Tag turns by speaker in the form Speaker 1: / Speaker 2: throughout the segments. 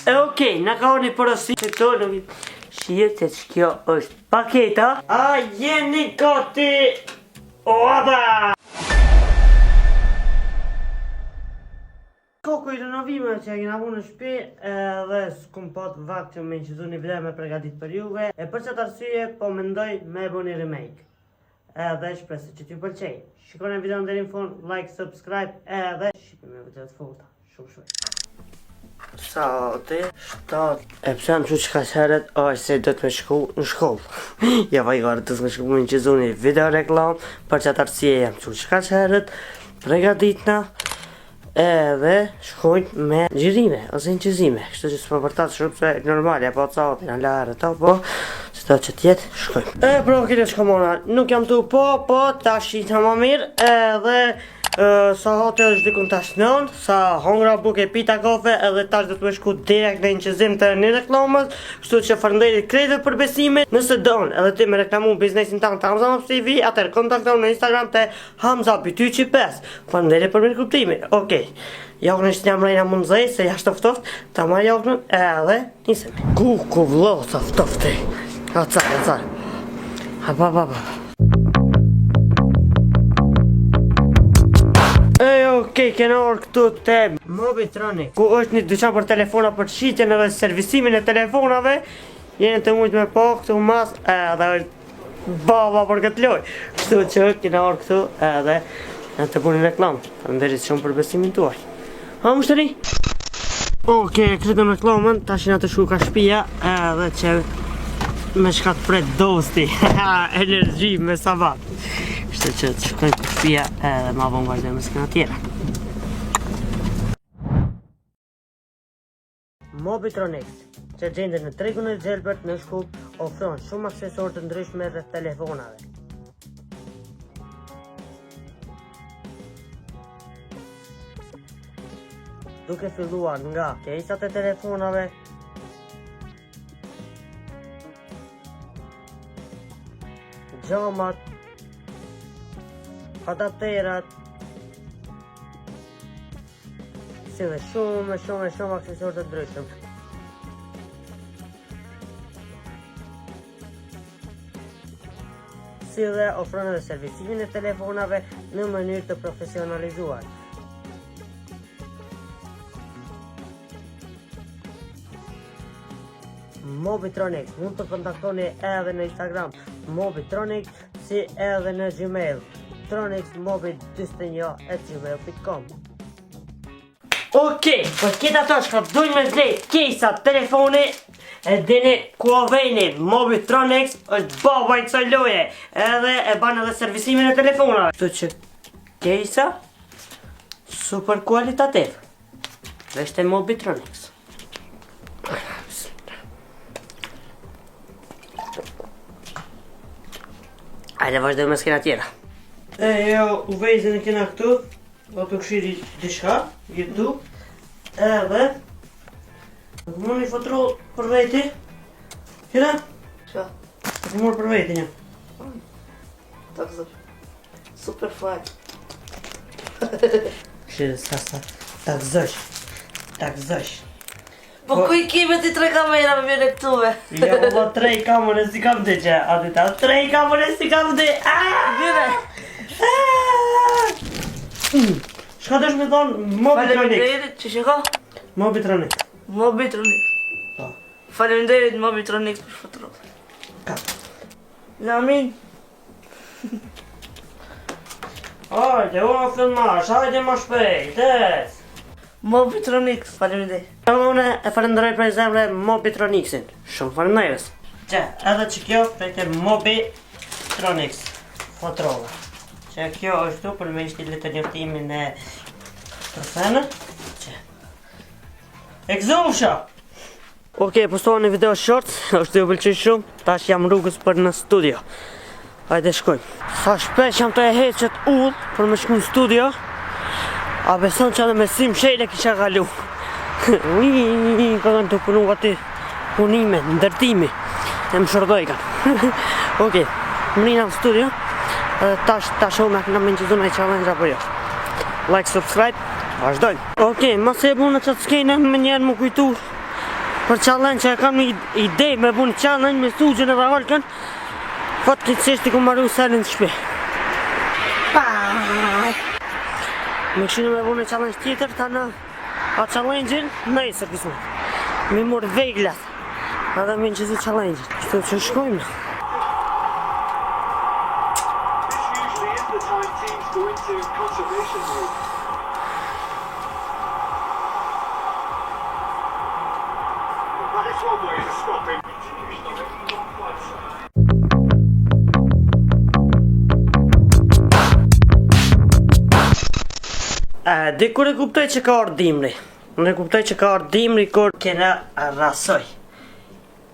Speaker 1: E okej, na ka ardhur një porosi këtu nuk shihet se që kjo është paketa. A jeni gati? Oaba! Koku i renovimeve që e kena vu në shpi edhe s'kum pat vakt që me inqizu një video me pregadit për juve e për qatë arsye po mendoj me e bu një remake edhe shpresoj që t'ju pëlqej shikoni videon deri në fund like, subscribe edhe shihemi me video të forta shumë shpejt Sati, 7 E pse jam çu qekaq herët është se do të me shku në shkollë Ja vajgarë do të me shku me inqizu një video reklam Për qatë arsye jam çu qekaq herët Pregaditna Edhe shkojnë me xhirime ose inqizime Kështu që s'po përtas shumë se normal e po satin ala herët po Si do që tjetë shkojmë E pra kene që komona Nuk jam tu po po tash i të ma mirë Edhe Sahati është dikun tash nën, sa hongra bukë e pita kafe edhe tash do të me shku direkt në inqizim të një reklamës, kështu që faleminderit krejtve për besimin. Nëse don edhe ti me reklamu biznesin tënd te Hamza Mops TV, atëherë kontakton në Instagram te Hamza Bytyqi 5. Faleminderit për mirëkuptimin. Okej. Jakën është jam rejna mund zej, se jashtë ftoft, ta marr jakën edhe nisemi. Ku ku vëlla sa ftofte. Acar, acar. Ha pa pa pa. E, okej, kena ardhë këtu te Mobitronic, ku është një dyqan për telefona për shitjen edhe servisimin e telefonave. Jeni tu mujtë me pa këtu mas edhe është baba për këtë lojë. Kështu që kena ardhë këtu edhe në të punin reklam. Faleminderit shumë për besimin tuaj. Ha, mushtëri? Okej, krytëm reklamën, tash jena tu shku ka shpia edhe që me shka të pret dosti, energji me sabat. Kështu që të shkojmë te shpia edhe ma vonë vazhdojmë me skena tjera. Mobitronics, që gjendet në tregun e gjelbërt në Shkup, ofron shumë aksesorë të ndryshme rreth telefonave. Duke filluar nga case-at e telefonave, xhamat, adapterat, si dhe shumë, shumë, shumë aksesorë të ndryshëm. Si dhe ofron edhe servisimin e telefonave në mënyrë të profesionalizuar. Mobitronics mund të kontaktoni edhe në Instagram Mobitronics si edhe në Gmail tronicsmobi41@gmail.com Okej, për këta ato që dojnë me ble case telefoni E dini ku o veni Mobitronics është baba i kësaj loje Edhe e ban edhe servisimin e telefonave Kështu që case super kualitativ Dhe është e Mobitronics Ajde vazhdojmë me skena tjera. E jo, u vezën e kena këtu, do të këshiri diçka, YouTube, edhe, më një fotroll për veti, kena?
Speaker 2: Qa?
Speaker 1: Të mërë për veti një.
Speaker 2: Ta gëzësh. Super fal.
Speaker 1: Këshiri, sa sa, ta gëzësh, ta gëzësh.
Speaker 2: Po ku i kime ti tre kamera me mjene këtuve?
Speaker 1: Jo, po tre i kam unë si kam të që, a ti ta, tre i kam unë si kam të, aaaa!
Speaker 2: Bire!
Speaker 1: Shka të është me thonë, Mobitronic.
Speaker 2: Faleminderit, që shiko?
Speaker 1: Mobitronic.
Speaker 2: Mobitronic.
Speaker 1: Po.
Speaker 2: Faleminderit Mobitronic për fotroll.
Speaker 1: Ka.
Speaker 2: Lamin.
Speaker 1: Hajde, o filmash, hajde më shpejt, ec.
Speaker 2: Mobitronics, faleminderit.
Speaker 1: Edhe unë e falenderoj prej zemre Mobitronicsin. Shumë faleminderit. Që, edhe që kjo prej te Mobitronics fotrolla. Që kjo është tu për me ishti letë njoftimin e trofenë. Që. E gëzofsha! Ok, postova një video short, është ju pëlqy shumë, tash jam rrugës për në studio. Hajde shkojmë. Sa shpesh jam tu e hec qëtë udhë për me shku në studio, a beson që edhe me sy mshele kisha kalu. Ui, ka kanë tu punu aty punime, ndërtimi, e më shërdoj kanë. ok, mrina në studio, edhe tash, tash shohim a kena me inqizu naj challenge apo jo. Like, subscribe, vazhdojmë. Ok, masi e buna qatë skenën, më njerë më kujtu. Për challenge që e kam një ide me bu një challenge me Suxhën edhe Holkën. Fatkeqësisht i kom maru senin në shtëpi. Me këshinu me bu një challenge tjetër, tani a challenge-in, nesër kismet. Me mor veglat, edhe me nqizu challenge-in. Kështu që shkojmë.
Speaker 3: This usually is the time teams go into conservation mode. That is one way of stopping execution of it. Not quite so.
Speaker 1: E, di kur e kuptoj që ka ardhë dimri. Unë e kuptoj që ka ardhë dimri kur kena rasoj.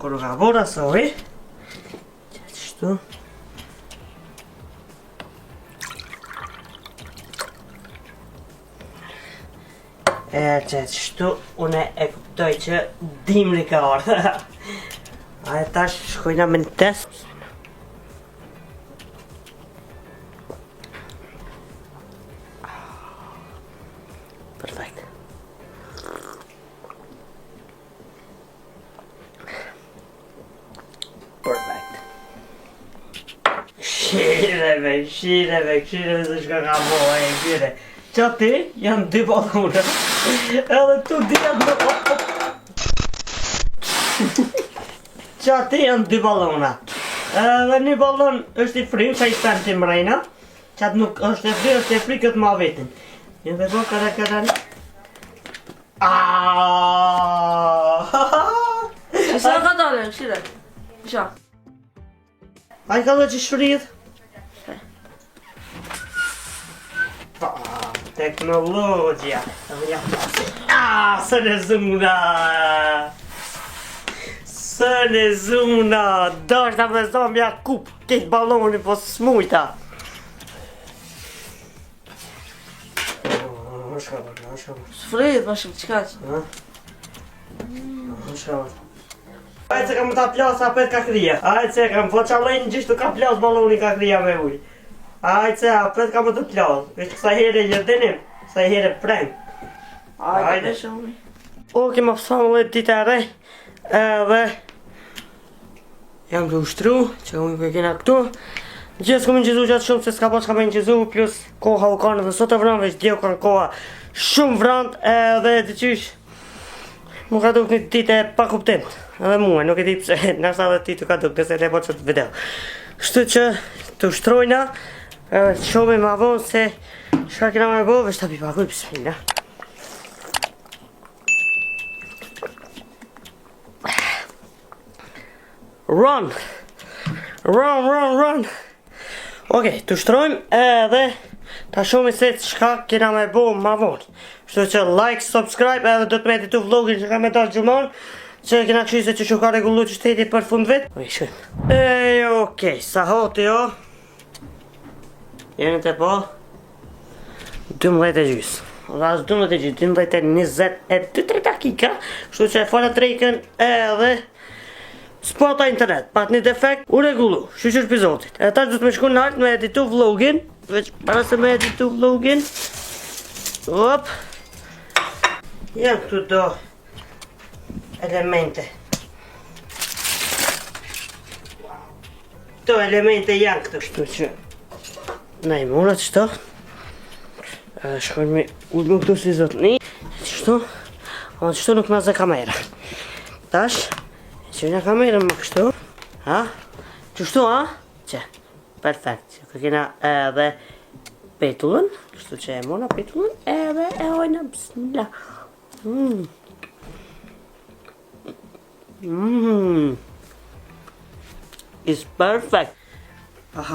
Speaker 1: Kur u ka bo rasoj, që qështu. E që qështu, unë e kuptoj që dimri ka ardhë. A e tash shkojna me në test. Perfekt. Perfekt. Shireve, shireve, shireve se shka ka bo, e, shire. Që ti janë dy balone. Edhe tu dy janë dy... Që aty janë dy balona. Edhe një balon është i frymë, që i pen ti mrejna. Që atë nuk është e fry, është e fry këtë ma vetin. Një dhe po, kërë kërë. Aaaa!
Speaker 2: Që sa ka dalë, shire. Qa?
Speaker 1: Ai ka dhe që shfryt? Pa, teknologjia. Edhe ja plasi. Ah, së në zuna! Së në zuna! Dashta me zonë ja kup këtë balonin, po s'mujta. Oh, shka bërë, shka bërë.
Speaker 2: Sfryt, ma shumë, qka që?
Speaker 1: Ha? Shka bërë. Ajde se kam ta plas apet ka krija. Ajde se kam po challenge gjithë ka plas baloni ka krija me ujë. Ajde se apet ka më të plas. Veç kësaj here një dënim, kësaj here prank.
Speaker 2: Ajde,
Speaker 1: Ajde.
Speaker 2: me shumë.
Speaker 1: O, kema pësë ditë e re, edhe jam të ushtru, që unë për kena këtu. Gjithë s'kom inqizu gjatë shumë, se s'ka pas ka me inqizu, plus koha u kanë edhe sot e vranë, veç dje u kanë koha shumë vrant, edhe diqysh, Mu ka duk një ditë e pa kuptim. Edhe mua, nuk e di pse, nashta edhe ti të ka duk, nëse le po qëtë video. Kështu që të ushtrojna, edhe të shohim ma vonë se çka kena me bo, veç ta pi pakuj, bismillah. Run! Run, run, run! Okej, të ushtrojmë edhe ta shohim se çka kena me bo ma vonë. Kështu që like, subscribe edhe do të me editu vlogin që ka me dalë gjumon, që kena kështu se që që ka rregullu që shteti për fund vit. Okej, shkojmë. E, okej, sa hoti o? Jeni të po? 12 e gjysë. Dhe as 12 e gjysë, 12 e 22 3 dakika. Kështu që e fala drekën edhe S'pata internet, pat një defekt, u rregullu, shyqyr pi zotit. E tash do të më shku nalt me editu vlogin, veç para se me editu vlogin. Op. Janë këtu do elemente. Këto elemente janë këtu. Kështu që na i mora qëto. Edhe shkojmë me ulë këtu si zotni. Qështu. Ama qështu nuk na zë kamera. Tash, që në kamerën më kështu. Ha? Qështu, ha? Që, perfekt. Që kena edhe petullën. Kështu që e mora petullën edhe e hojna. Bismillah. It's perfect. Ah.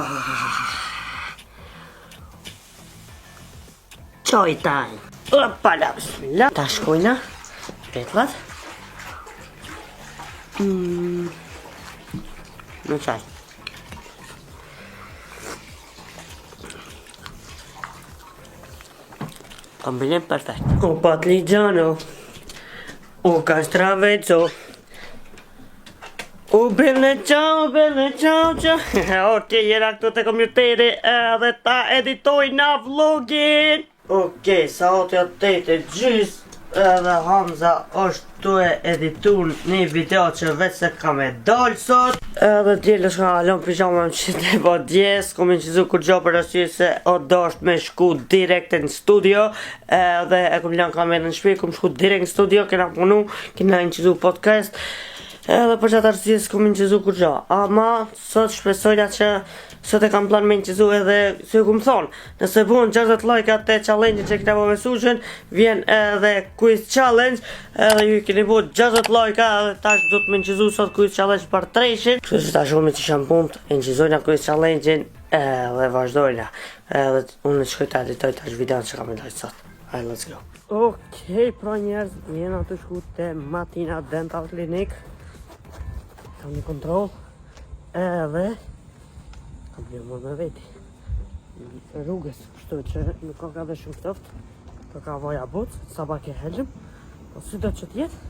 Speaker 1: Chai time. Opala, bismillah. Ta shkojna. Petllat. Në çaj. Kombinim perfekt. O patligiano, o castravezzo, o bene ciao, bene ciao, ciao. Okej, jena këtu te kompjuteri edhe ta editojna vlogin. Okej, sa o të 8 e gjys. edhe Hamza është tu e editu një video që veç se ka me dal sot. Edhe dje lëshka ka lon pijama më që të po dje, s'kom inqizu kurgjo për arsye se o dosht me shku direkt në studio, edhe e kom lënë kamerën në shtëpi, kom shku direkt në studio, kena punu, kena inqizu podcast, edhe për qatë arsye s'kom inqizu kurgjo. Ama Sot shpresojna që sot e kam plan me inqizu edhe si ju kum thonë, nëse bën 60 like atë challenge që kena bo me Suxhën, vjen edhe quiz challenge, edhe ju keni bo 60 like edhe tash do të me inqizu sot quiz challenge për treshin. Kështu që tash unë që jam punt, inqizojna quiz challenge-in edhe vazhdojna. Edhe unë shkoj ta editoj tash videon që kam me dalë sot. Hajde, let's go. Okej, pra njerëz, jena tu shku te Matina Dental Clinic. Kam një kontroll. Edhe kam një mund me veti rrugës, kështu që nuk ka ka dhe shumë ftoft, po ka vaja butë, sa pak e helëm, po si do që t'jetë,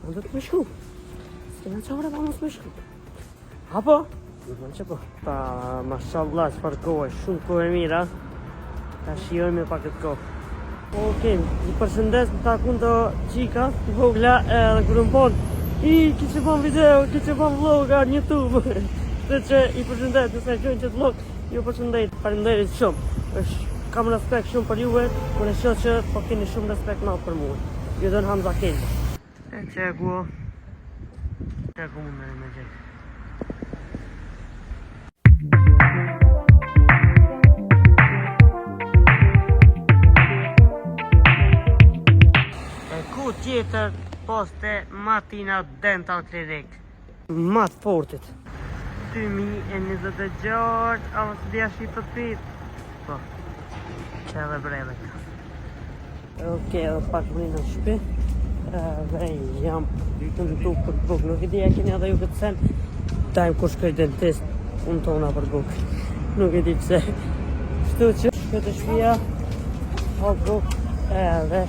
Speaker 1: në do të me shku, s'kena qare pa mos me shku. Apo? Në që po. Pa, mashallah, çfarë kohë, shumë kohë e mira, ta shijojmë pak këtë kohë. Okej, ju përshëndes më takun do qika, të vogla edhe kur më pon I, ki që bon video, ki që bon vloga në Youtube Kështu që i përshëndes, nëse e shojnë qëtë vlog, ju përshëndet, faleminderit shumë është, kam respekt shumë për juve, kur e shoh që po keni shumë respekt më për mua Ju don Hamza Kelma E që e ku Që e ku mund me gjetë. E ku tjetër pos te Matina Dental Clinic. Ma të fortit. 2026, a mos di shi të pit. Po. Që edhe bredhe ka. Ok, edhe pak më në shpi. Edhe jam të në tu për bukë. Nuk e di a keni edhe ju këtë sen. Dajmë kur shkoj dentist, unë tona për bukë. Nuk e di pse. Kështu që shkoj te shpia, ha bukë edhe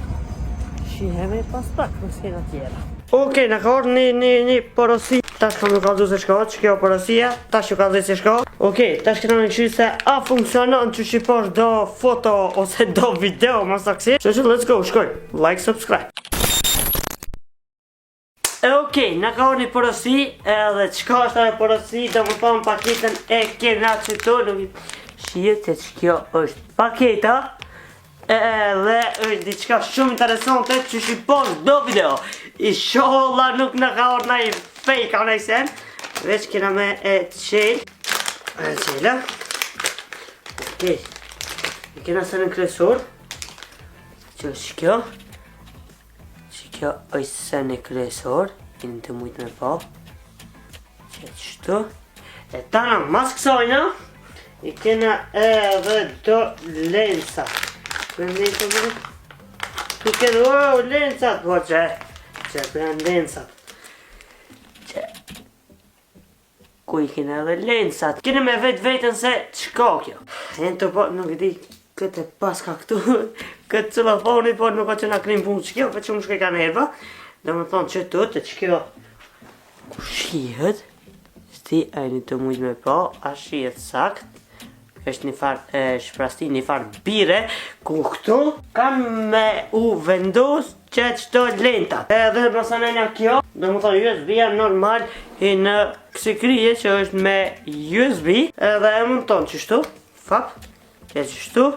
Speaker 1: shihemi pas pak në skena tjera. Ok, na ka ardhur një një një porosi. Tash kam ju kallzu se shka, që kjo porosia, tash ju kallzu se shka. Ok, tash kena me këshy se a funksionon që shi posh do foto ose do video më saksi. Kështu që let's go, shkoj. Like, subscribe. E ok, na ka ardhur një porosi, edhe çka është ajo porosi, do më thonë paketën e kena qëtu, nuk i shihet se që kjo është paketa, edhe është diçka shumë interesante që shi posh do video. Inshallah nuk na ka ardhur naj fake a naj sen, veç kena me e qel, e qela. Okej, e kena senin kryesor, që është kjo, që kjo është seni kryesor, jeni tu mujtë me pa, që qështu, e tana mas kësajna, i kena edhe do lensa, për në të mërë, i kena, oh, lensat, po që, që për janë lensat, që, Ku i kena edhe lensat. Kene me vetë vetën se çka kjo. Jenë të po, nuk e di këtë e paska këtu, këtë celofoni, po nuk ka që na krim punë që kjo, veç që më shkoj ka nerva. Do më thonë që tu, të që kjo, ku shihet, s'di a jeni tu mujtë me pa, a shihet sakt, është një farë shprasti, një farë bire, ku këtu kam me u vendos që qëto lentat. Edhe masanena kjo, do më thonë USB-a normal i në kësi krije që është me USB, edhe e monton qështu, fap, që qështu,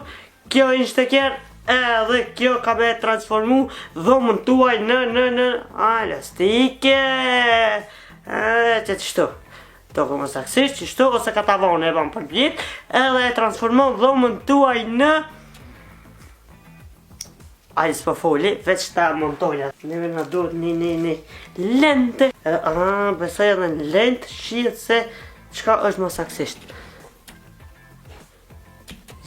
Speaker 1: kjo i në shteker, edhe kjo ka me transformu dhomën tuaj në, në, në, a, elastike, edhe që qështu. Do më saksisht qështu ose katavon e ban përpjetë edhe e transformon dhomën tuaj në Ai s'po foli, veç ta montojna. Neve na duhet një një një lente. Edhe, a, besoj edhe në lent shihet se çka është më saksisht.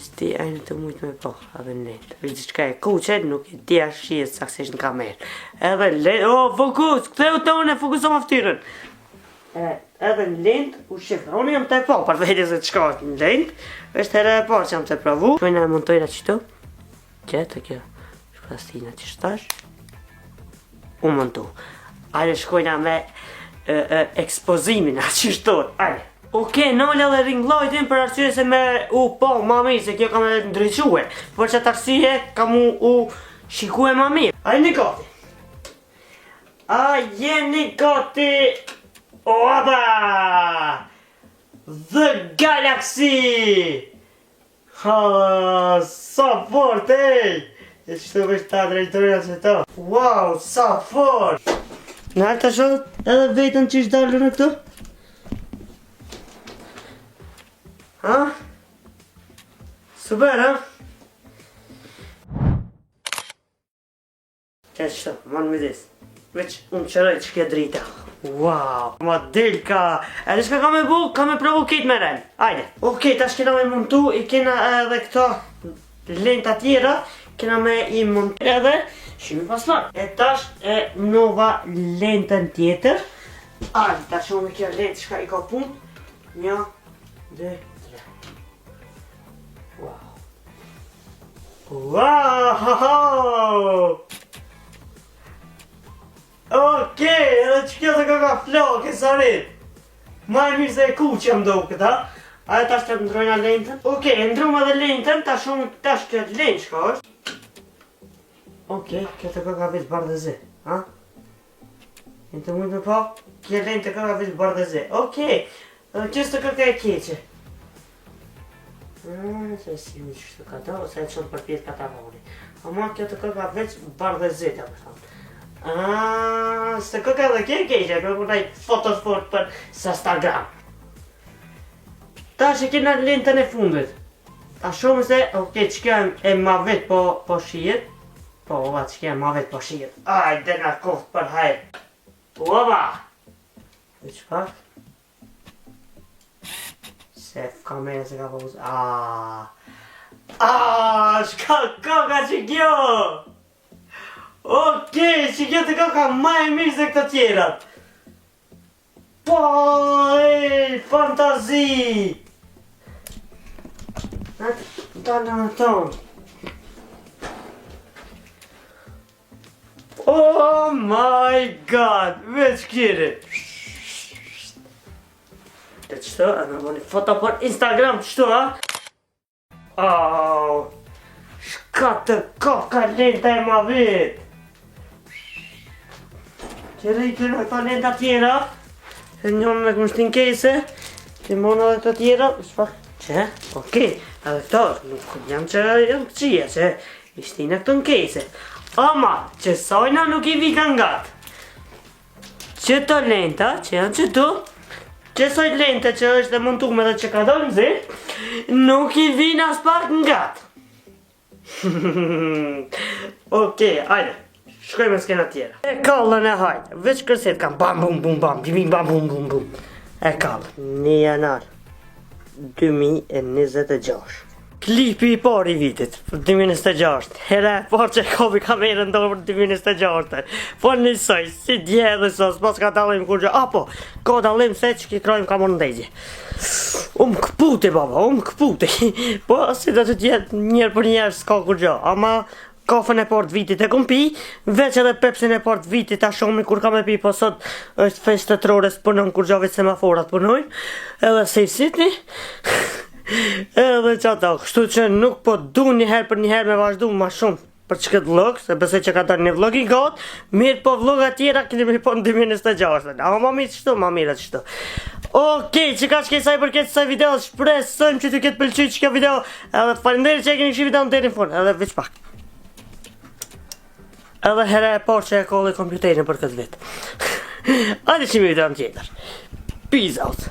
Speaker 1: S'di a jeni tu mujtë me pa, edhe në lent. Është diçka e kuqe, nuk e di a shihet saksisht në kamerë. Edhe në lent, o, fokus, ktheu të unë e fokusoma ftyrën. E, edhe në lent, u shif, unë jam tu pa, për vete se çka është në lent, është hera e parë që jam tu provu. Shkojna e montojna qëtu, që të kjo shprastina që shtash, u montu. Ajde shkojna me e, e, ekspozimin, a që shtot, ajde. Oke, nala edhe ring lightin për arsye se me u pa ma mirë se kjo ka me ndriçue. Për qat arsye ka mu u Shikue ma mirë. A jeni gati? A jeni gati? Oba! The Galaxy! Ha, sa fort, ej! E që të veç ta drejtojna që to. Wow, sa fort! Në ta shoh edhe vetën që ishtë dalë në këto? Ha? Super, ha? Që qëto, më në midis. Veç unë qëroj që kjo drita. Wow, ma del ka. Edhe shka ka me bu, ka me provu kejt me ren. Ajde. Okej, tash kena me montu, i kena edhe këto lenta tjera, kena me i montu edhe shimi paslar. E tash e nova lentën tjetër. Ajde, tash unë kjo lentë shka i ka pun. Një, dy, tre. Wow. Wow! Okej, edhe që kjo të ka flokë, e sarit. Ma e mirë se e kuqe më do këta. A e tash të ndrojna lentën. Okej, e ndrojmë edhe lentën, tash unë tash këtë lentë shka është. Okej, kjo të ka veç bardhë zi, ha? Në të mujtë me pa, kjo lentë të ka veç bardhë zi. Okej, edhe kjo s'të ka e keqe. Se si më që ka do, ose e qënë përpjetë ka ta voni. Ama kjo të këka veç bardhë e zi, të më thonë. Aaaa, s'të këka dhe kjo e keqe, kërë kur taj foto fort për Instagram. Tash e kena lentën e fundit. Ta shumë se, okej, që kjo e ma vetë po, po shihet. Po, ova, që kjo e ma vetë po shihet. Ajde na koft për hajr. Ova! Veç pak. Se kamera se ka fokus. Aaaa. Aaaa, shka kaka që kjo? Okej, që kjo të kaka ma e mirë se këto tjerat. Po, ej, fantazi! Dalë në tonë. Oh my god, veç kiri. Të qëto, e me bëni foto për Instagram, qëto, ha? Oh, shka të koka lenta e ma vit. Qëre i kërë këto lenta tjera, se një me këmë shtin kese, që mona edhe këto tjera, shpak, që, okej, edhe këto, nuk janë që janë këqija, që I shtina këto në kese. Ama, që sajna nuk i vi ka ngat. Që të lenta, që janë që tu, që soj lenta që është dhe montume dhe që ka donë zi, nuk i vin as pak ngat. Okej, ajde. Shkojmë në skena tjera. E kallën e hajt, veç kërset kam bam bum bum bam, bim bam bum bum bum. E kallën. 1 janar 2026. Klipi i parë i vitit, për 2026. Hera e parë që kapi kamerën dorë për 2026. Po njësoj, si dje edhe sot, s'pas ka dallim kur gjë. Apo, ka dallim se që ki krajmë ka morë ndezje. U më këputi, baba, u më këputi. Po, si do të jetë njerë për njerë, s'ka kur gjë. Ama, Kafen e parë të vitit e kom pi, veç edhe pepsin e parë të vitit ta shomi kur kam e pi, po sot është festë shtetërore s'punon kur gjo veç semaforat punojnë, edhe se i sitni, edhe që ato, kështu që nuk po du një herë për një herë me vazhdu ma shumë për që këtë vlog, se besoj që ka dalë një vlog i gatë, mirë po vloga tjera keni me po në 2026, ama ma mirë qështu, ma mirë qështu. Okej, që ka që sa i përket kësaj video, shpresojmë që t'ju ketë pëlqyer që kjo video, Edhe faleminderit që e keni kqyr videon deri në fund, edhe veç pak. Edhe hera e parë që e kolli kompjuterin për këtë vit. Hajde shihemi videon tjetër. Peace out.